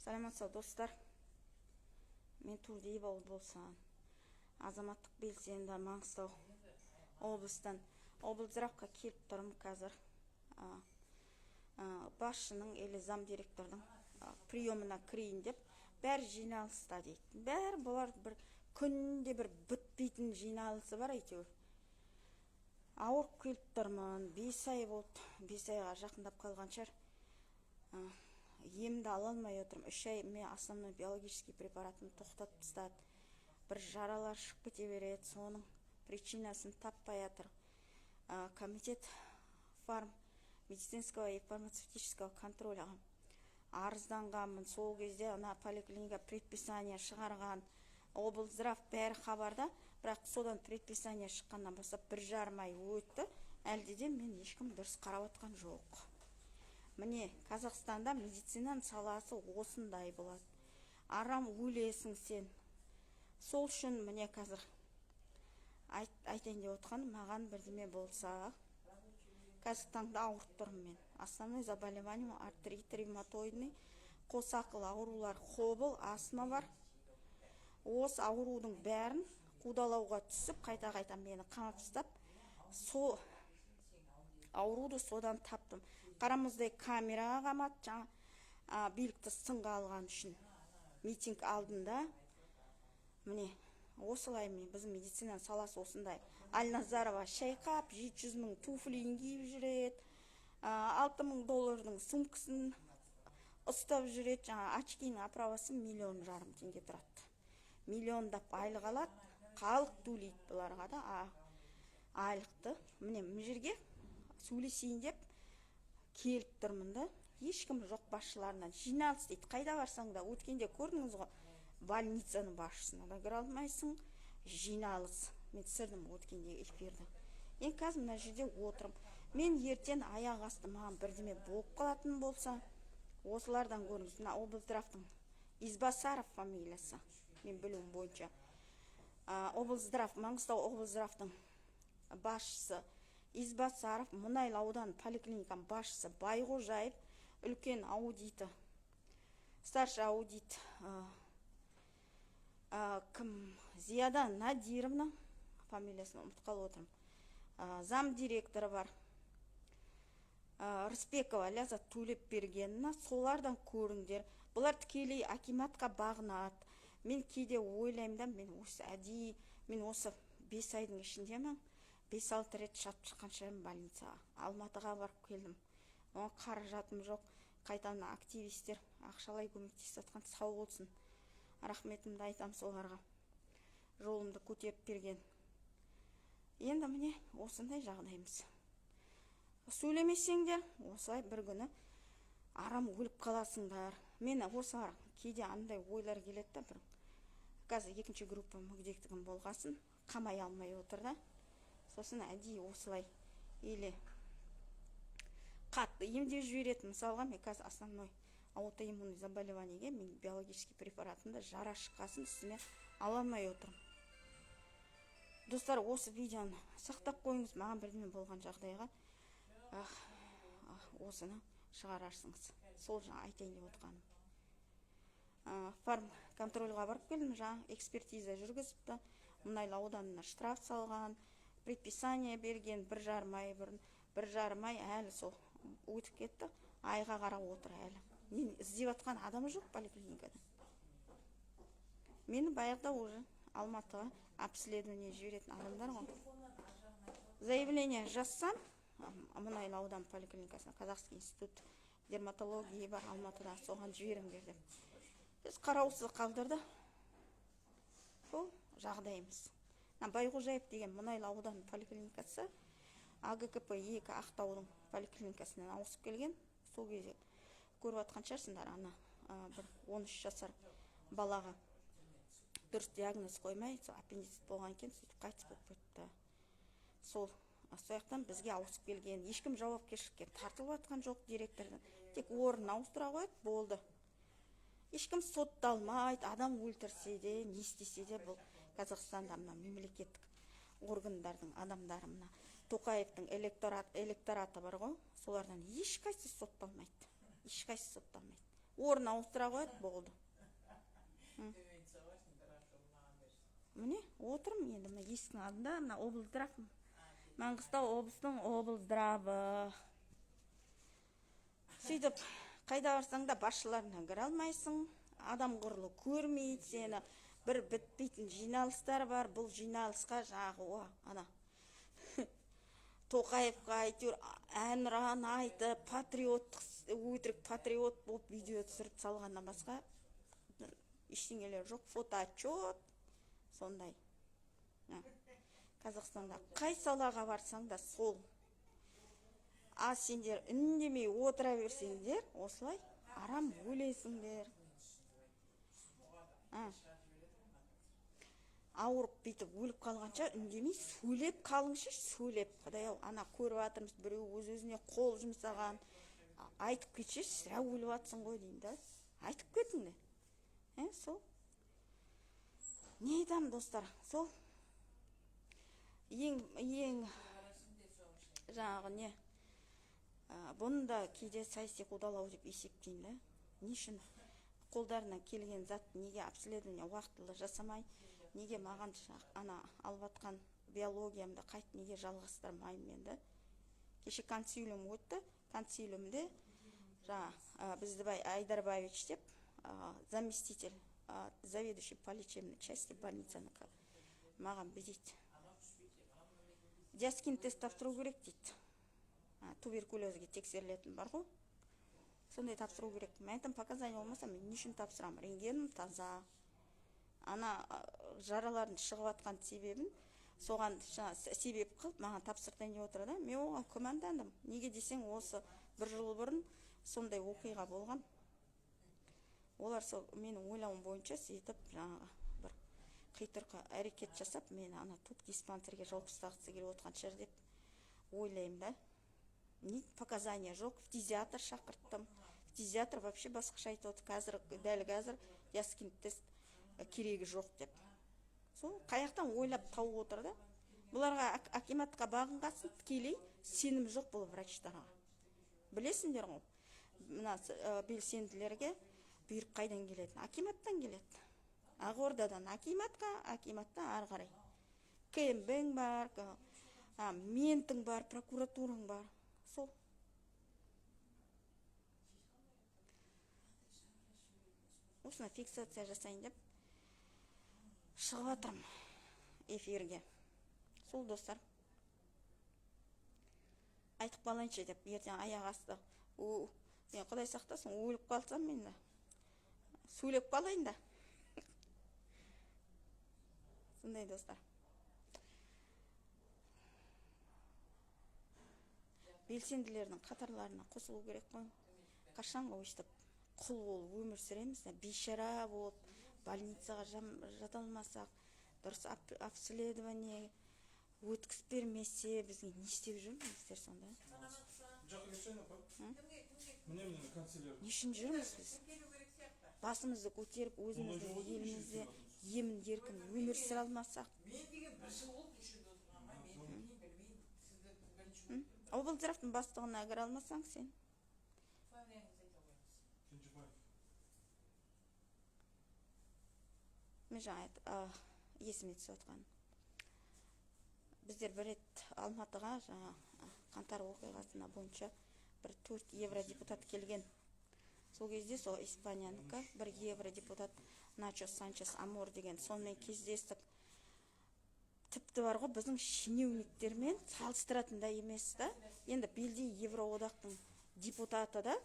Саламатсыз, достар! Мен Турдиева болсам, азаматтық белсенді, Маңғыстау облыстан. Облздравқа келіп тұрмын қазір. Басшының или зам директордың приемына кірейін деп. Бәрі жиналыста дейді. Бәрі бұлар бір күнде бір бітпейтін жиналысы бар әйтеуір. Ауырып келіп тұрмын, 5 ай болды, 5 айға жақындап қалған шығар. Емді ала алмай отырмын 3 ай. Мен основной биологический препаратымды тоқтатып тастады. Бір жаралар шығып кете береді, соның причинасын таппай жатыр. Комитет медицинского и фармацевтического контроля арызданғанмын. Сол кезде ана поликлиника предписание шығарған, облздрав бәрі хабарда. Бірақ содан предписание шыққаннан бастап 1,5 ай өтті, әлде де мен ешкім дұрыс қарап отқан жоқ. Міне, Қазақстанда медицинаның саласы осындай болады, арам өлесің сен. Сол үшін, міне, қазір айтайын деп отқаным, маған бірдеме болса, қазіргі таңда ауырып тұрмын. Мен основной заболеванием артрит ревматоидный, қосақыл аурулар, ХОБЛ, астма бар. Осы аурудың бәрін қудалауға түсіп, қайта қайта мені қамап тастап, сол ауруды содан таптым. Қара мұздай камераға қамады жаңа билікті сынға алған үшін митинг алдында. Міне, осылай. Міне, біздің медицина саласы осындай. Альназарова шайқап, 700 000 туфлиін киіп жүреді, 6000 доллардың сумкасын ұстап жүреді. Жаңа очкиінің оправасы 1,5 миллион теңге тұрады. Миллиондап айлық алады, халық төлейді бұларға да айлықты. Міне, мына жерге сөйлесейін деп келіп тұрмын да, ешкім жоқ басшыларынан, жиналыс дейді. Қайда барсаң да, өткенде көрдіңіз ғой, больницаның басшысына да кіре алмайсың, жиналыс. Мен түсірдім өткенде эфирді. Енді қазір мына жерде отырмын. Мен ертең аяқ асты маған бірдеме болып қалатын болса, осылардан көріңіз. Мына облздравтың Избасаров фамилиясы, мен білуім бойынша, облздрав, Маңғыстау облздравтың басшысы Избасаров, Мұнайлы ауданы поликлиниканың басшысы Байғожаев, үлкен аудиті, старший аудит кім, Зияда Надировна, фамилиясын ұмытып қалып отырмын, зам директоры бар Рысбекова Ләззат Төлепбергеновна. Солардан көріңдер, бұлар тікелей акиматқа бағынады. Мен кейде ойлаймын да, мен осы әдейі, мен осы 5 айдың ішінде ме, 5-6 рет жатып шыққан шығармын больницаға. Алматыға барып келдім, оған қаражатым жоқ. Қайта мына активистер ақшалай көмектесіп жатқан, сау болсын, рахметімді айтамын соларға, жолымды көтеріп берген. Енді, міне, осындай жағдайымыз. Сөйлемесеңдер, осылай бір күні арам өліп қаласыңдар. Мен осы кейде андай ойлар келеді да, бір қазір екінші группа мүгедектігім болғасын, қамай алмай отыр да. Сосын әдейі осылай или қатты емдеп жібереді. Мысалға, мен қазір основной аутоиммунный заболеваниеге мен биологический препаратымды жара шыққасын үстіме ала алмай отырмын. Достар, осы видеоны сақтап қойыңыз, маған бірдеме болған жағдайға ах, ах, осыны шығарарсыңыз. Сол жаңа айтайын деп отқаным. Фармконтрольға барып келдім, жаңа экспертиза жүргізіпті. Мұнайлы ауданына штраф салған, предписание берген 1,5 ай бұрын. 1,5 ай әлі сол өтіп кетті, айға қарап отыр әлі. Мен іздеп жатқан адам жоқ поликлиникада. Мені баяғыда уже Алматыға обследование жіберетін адамдар ғой. Заявление жазсам, Мұнайлы аудан поликлиникасына, Казахский институт дерматологии бар Алматыда, соған жіберіңдер деп, біз қараусыз қалдырды. Сол жағдайымыз. Мына Байғожаев деген Мұнайлы аудан поликлиникасы АГКП 2 Ақтаудың поликлиникасынан ауысып келген. Сол кезде көріп жатқан шығарсыңдар, ана бір 13 жасар балаға дұрыс диагноз қоймай, сол аппендицит болған екен, сөйтіп қайтыс болып кетті. Сол жақтан бізге ауысып келген. Ешкім жауапкершілікке тартылып жатқан жоқ директордан, тек орнын ауыстыра қояды, болды. Ешкім сотталмайды, адам өлтірсе де, не істесе де. Бұл Қазақстанда мына мемлекеттік органдардың адамдары, мына Тоқаевтың электораты бар ғой, солардан ешқайсысы сотталмайды, ешқайсысы сотталмайды. Орын ауыстыра қояды, болды. Міне отырмын енді мына есіктің алдында, мына облздрав, Маңғыстау облысының облздравы. Сөйтіп қайда барсаң да басшыларына кіре алмайсың, адам құрлы көрмейді сені. Бір бітпейтін жиналыстар бар. Бұл жиналысқа жаңағы о, ана Тоқаевқа әйтеуір әнұран айтып, патриоттық, өтірік патриот болып видео түсіріп салғаннан басқа ештеңелер жоқ. Фотоотчет сондай. Қазақстанда қай салаға барсаң да сол. А сендер үндемей отыра берсеңдер, осылай арам өлесіңдер. Ауырып бүйтіп өліп қалғанша үндемей сөйлеп қалыңшы, сөйлеп. Құдай ау, ана көріп жатырмыз, біреу өз өзіне қол жұмсаған. Айтып кетші, сірә өліп жатсың ғой деймін да. Айтып кетіңдер. Сол. Не айтамын, достар? Сол. Ең жаңағы не, бұны да кейде саяси қудалау деп есептеймін да. Не үшін қолдарынан келген зат неге обследование уақытылы жасамай, неге маған ана алып атқан биологиямды қайт неге жалғастырмаймын мен да. Кеше консилиум өтті. Консилиумде жаңа Біздібай Айдарбаевич деп, заместитель заведующий по лечебной части больницанікі маған бүйтеді: диаскин тест тапсыру керек дейді. Туберкулезге тексерілетін бар ғой, сондай тапсыру керек. Мен айтамын, показания болмаса, мен не үшін тапсырамын, рентгенім таза. Ана жаралардың шығып жатқан себебін соған себеп қылып маған тапсыртайын деп отыр да. Мен оған күмәндандым. Неге десең, осы бір жыл бұрын сондай оқиға болған. Олар сол менің ойлауым бойынша сөйтіп жаңағы бір қитұрқы әрекет жасап, мені ана тубдиспансерге жауып тастағысы келіп отырған шығар деп ойлаймын да. Не показания жоқ, фтизиатр шақырттым. Фтизиатр вообще басқаша айтып отыр: қазір, дәл қазір диаскин тест керегі жоқ деп. Сол қаяқтан ойлап тауып отыр да. Бұларға акиматқа бағынғасын тікелей сенім жоқ бұл врачтарға. Білесіңдер ғой, мына белсенділерге бұйрық қайдан келеді? Акиматтан келеді. Ақордадан акиматқа, акиматтан ары қарай КМБ бар, ментің бар, прокуратураң бар. Сол осыны фиксация жасайын деп шығып жатырмын эфирге. Сол, достар, айтып қалайыншы деп. Ертең аяқ асты мен, құдай сақтасын, өліп қалсам, мен де сөйлеп қалайын да. Сондай, достар. Белсенділердің қатарларына қосылу керек қой. Қашанғы өйстіп құл болып өмір сүреміз, бейшара болып больницаға жата алмасақ, дұрыс обследование өткізіп бермесе, бізге не істеп жүрміз біздер сонда? Жоқ, решение па? Міне, міне, канцелярия. Не үшін жүрміз біз? Басымызды көтеріп, өзіміздің Ондай жоқ, елімізде емін еркін өмір сүре алмасақ. Мен деген бір жыл болды неше отырғанға, мен білмеймін, білмеймін, сізді бірінші көріп тұрмын. Облздравтың бастығына кіре алмасаң сен. Фамилияңызды айта қойыңыз. Кенжебаев. Мен жаңа есіме түсіп отқан. Біздер бір рет Алматыға жаңа қаңтар оқиғасына бойынша бір 4 евродепутат келген. Сол кезде сол Испаниянікі бір евродепутат Начо Санчес Амор деген, сонымен кездестік. Тіпті бар ғой, біздің шенеуніктермен салыстыратын да емес та. Енді белде Евроодақтың депутаты да,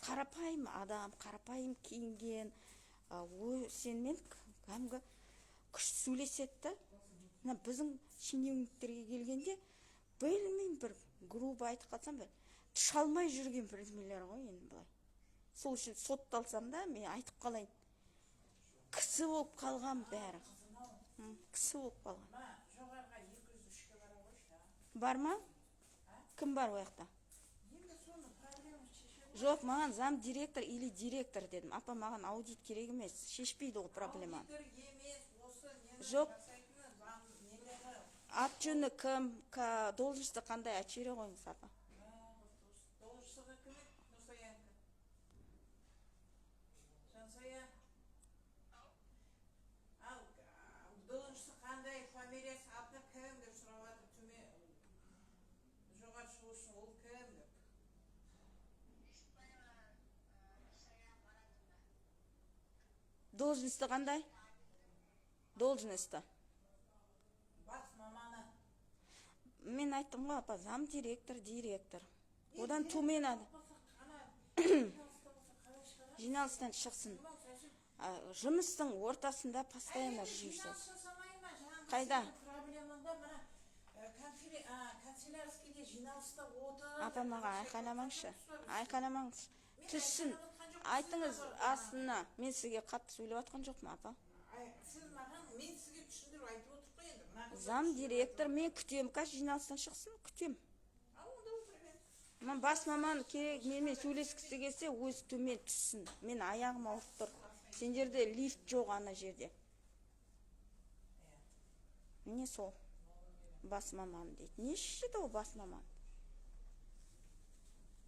қарапайым адам, қарапайым киінген, сенімен кәдімгі күш сөйлеседі да. Мына біздің шенеуніктерге келгенде, білмеймін, бір грубо айтып қалсам, бір түше алмай жүрген бірдемелер ғой енді былай. Сол үшін сотталсам да, мен айтып қалайын, кісі болып қалған бәрі. Кісі болып қалған. Ма, жоғарыға 203-ке бара қойшы, а? Бар ма? Кім бар ол жақта? Енді соны проблема шеше. Жоқ, маған зам директор или директор дедім. Апа, маған аудит керек емес, шешпейді ол проблеманы. Аудитор емес, осы нені Жоқ. жасайтыны зам нелері. Ат жөні кім, должности қандай, айтып жібере қойыңыз, апа. Должностығы кім еді? Нұрсаянка. Должности қандай? Должности? Бас маманы. Мен айттым ғой, апа, зам директор, директор. Одан төмен ада. Болса, ана жиналыста болса, қалай шығарады? Жиналыстан шықсын. Мынау зачем? Жұмыстың ортасында постоянно Әйелі жұмыс жиналыс жасасын. жасамай ма? Жаңағы Қайда? сенің проблемаңда мына канцелярскийде жиналыста отыр. Апа, маған айқайламаңызшы, айқайламаңыз. Мен Түссін. айқайлап отқан жоқпын, Айтыңыз сіз маған. астына. Мен сізге қатты сөйлеп жатқан жоқпын, апа. Ай, сіз маған, мен сізге түсіндіріп айтып отырмын ғой енді. Мына қызға Зам түсіндіріп директор, мен күтемін, қазір жиналыстан шықсын, күтемін. айтып- А онда отыра беріңіз. Мен бас маман керек, менімен сөйлескісі келсе, өзі төмен түссін. Мен аяғым ауырып тұр. Сендерде лифт жоқ ана жерде. Міне, сол бас маман дейді. Не ішеді ол бас маман?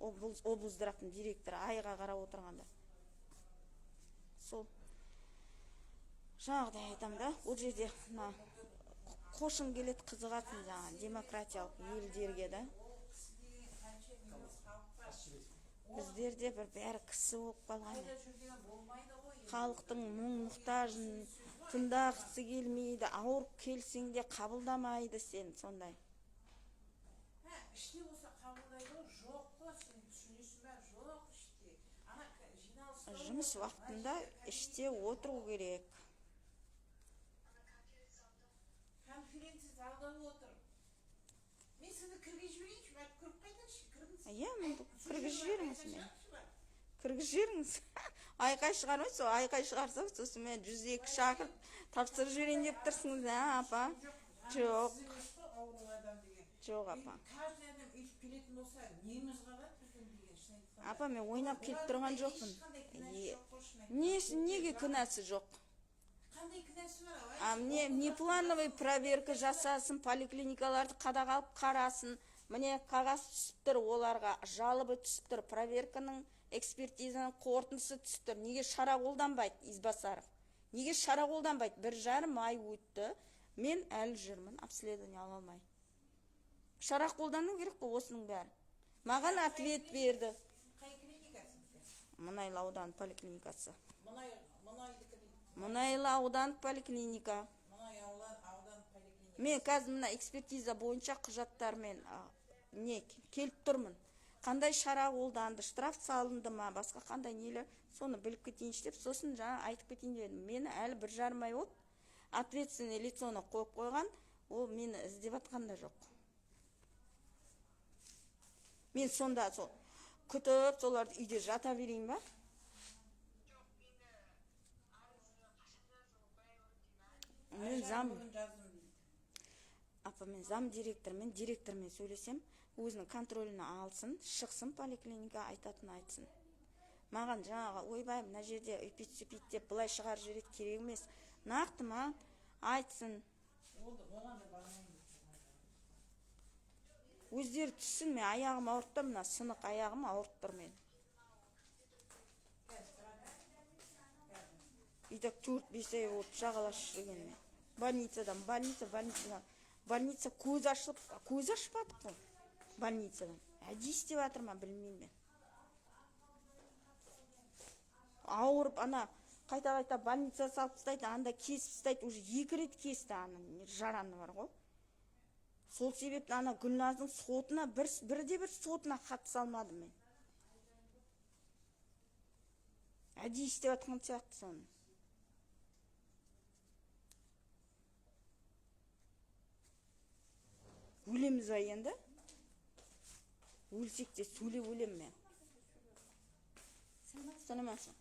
Облздравтың директоры айға қарап отырғанда. Сол жаңағыдай айтамын да, ол жерде мына қошың келеді, қызығасың жаңағы демократиялық елдерге да. Ол кісі деген қанша миллион халық бар. Біздерде бір бәрі кісі болып қалған. Қайда жүрген болмайды ғой енді. Халықтың мұң мұқтажын тыңдағысы келмейді. Ауырып келсең де, қабылдамайды сен сондай. Һә, іште болса, қабылдайды ғой. Жоқ қой, сен түсінесің ба? Жоқ іште. Ана жиналыста Жұмыс отыр, уақытында мына жерде іште отыру керек. Конференция залда отыр. Мен сізді кіргізіп жіберейінші, барып көріп қайтыңызшы, кіріңіз. Иә, мен Сол кіргізіп жерге барып жіберіңіз айқай мені. шығарыңызшы барып. Кіргізіп жіберіңіз. Айқай шығармайсыз. Сол айқай шығарсам, сосын мен 102 шақырып, тапсырып жіберейін деп тұрсыңыз, а, апа? Жоқ. Сіз емес қой ауру адам деген. Жоқ, апа. Енді каждый адам өйтіп келетін болса, неміз қалады біздің деген, шын айтқанда. Апа, мен ойнап келіп тұрған Олардың да жоқпын. ешқандай кінәсі жоқ қой, шын айтқанда. Несі, неге кінәсі жоқ? Қандай кінәсі бар? А мне внеплановый проверка жасасын, поликлиникаларды қадағалап қарасын. Міне, қағаз түсіп тұр оларға, жалобы түсіп тұр, проверканың, экспертизаның қорытындысы түсіп тұр. Неге шара қолданбайды Избасаров? Неге шара қолданбайды? 1,5 ай өтті, мен әлі жүрмін обследование ала алмай. Шара қолдану керек қой осының бәрі. Маған ответ берді. Қай клиника сіздікі? Мұнайлы ауданы поликлиникасы. Мұнай, мұнайдікі дейді. Мұнайлы аудандық поликлиника. Мұнай аудан поликлиника. Мен қазір мына экспертиза бойынша құжаттармен не келіп тұрмын. Қандай шара қолданды, штраф салынды ма, басқа қандай нелер, соны біліп кетейінші деп, сосын жаңа айтып кетейін дедім. Мені әлі 1,5 ай болды, ответственный лицоны қойып қойған, ол мені іздеп жатқан да жоқ. Мен сонда сол күтіп, соларды үйде жата берейін ба? Жоқ, енді арызы қашан жазу, былай деймін. Мен зам Бұрын жаздым дейді. Апа, мен зам директормен, директормен сөйлесем, өзінің контроліне алсын, шықсын поликлиника, айтатын айтсын. Маған жаңағы ойбай, мына жерде үйтпейді сүйтпейді деп былай шығарып жібереді, керек емес. Нақты маған айтсын. Ол да, оған да бармаймын дейді. Өздері түссін. Мен аяғым ауырып тұр, мына сынық аяғым ауырып тұр мен. Қазір тұрады. И так 4-5 ай болды жағаласып жүргеніме. Больницадан больница, больницадан больница, көз ашылып, көз ашпадық қой больницадан. Әдейі істеп жатыр ма, білмеймін мен. Ауырып, ана қайта қайта больница салып тастайды, анда кесіп тастайды. Уже екі рет кесті ана жараны бар ғой. Сол себепті ана Гүлназдың сотына бір бірде бір сотына хат салмадым мен. Әдейі істеп жатқан сияқты соны. Өлеміз ба енді? Өлсек те, сөйлеп өлемін мен. Саламатсыз.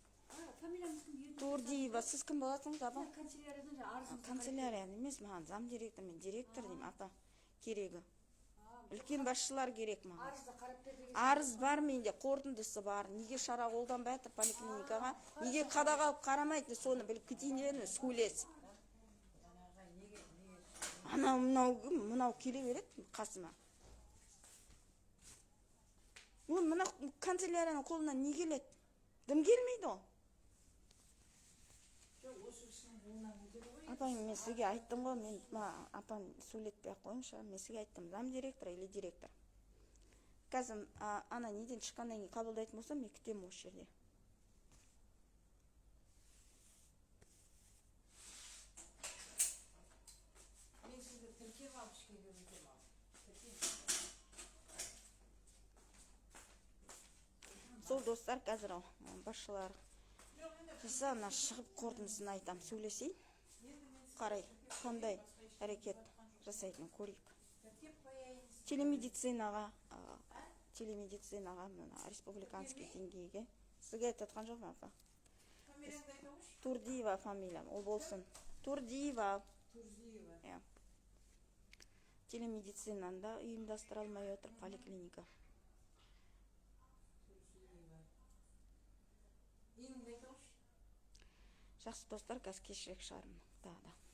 Фамилияңыз кім? Турдиева. Сіз кім боласыңыз, апа? Канцеляриядан жаңа арызыңызды. Канцелярияны емес, маған зам директор мен директор деймін, апа, керегі. Үлкен басшылар керек маған. Арызды қарап бер деген. Арыз бар менде, қорытындысы бар. Неге шара қолданбай жатыр поликлиникаға, неге қадағалап қарамайды, соны біліп кетейін деп едім сөйлесіп. Анау мынау кім, мынау келе береді қасыма. Ол мына канцелярияның қолынан не келеді? Дым келмейді ғой. Жоқ, осы кісінің қолынан өтеді ғой. Апай, мен сізге айттым ғой, мен апам, сөйлетпей ақ қойыңызшы. Мен сізге айттым, зам директор или директор. Қазір ана неден шыққаннан кейін қабылдайтын болсам, мен күтемін осы жерде. Достар, қазір басшылар Жоқ, енді келсе, ана шығып қорытындысын айтамын, сөйлесейін. Енді мен сізге Қарай, тіркеп қандай қояйын, басқа ештеңе әрекет деп жатқан жоқпын. жасайтынын көрейік. Тіркеп қояйын сізге. Телемедицинаға мына республиканский деңгейге сізге айтып жатқан жоқпын, апа. Фамилияңды айта қойшы. Турдиева фамилиям, ол болсын, Турдиева. Турзиева. Иә, телемедицинаны да ұйымдастыра алмай отыр поликлиника. Турзиева. Еніңді айта қойшы. Жақсы, достар, қазір кешірек шығармын тағы да.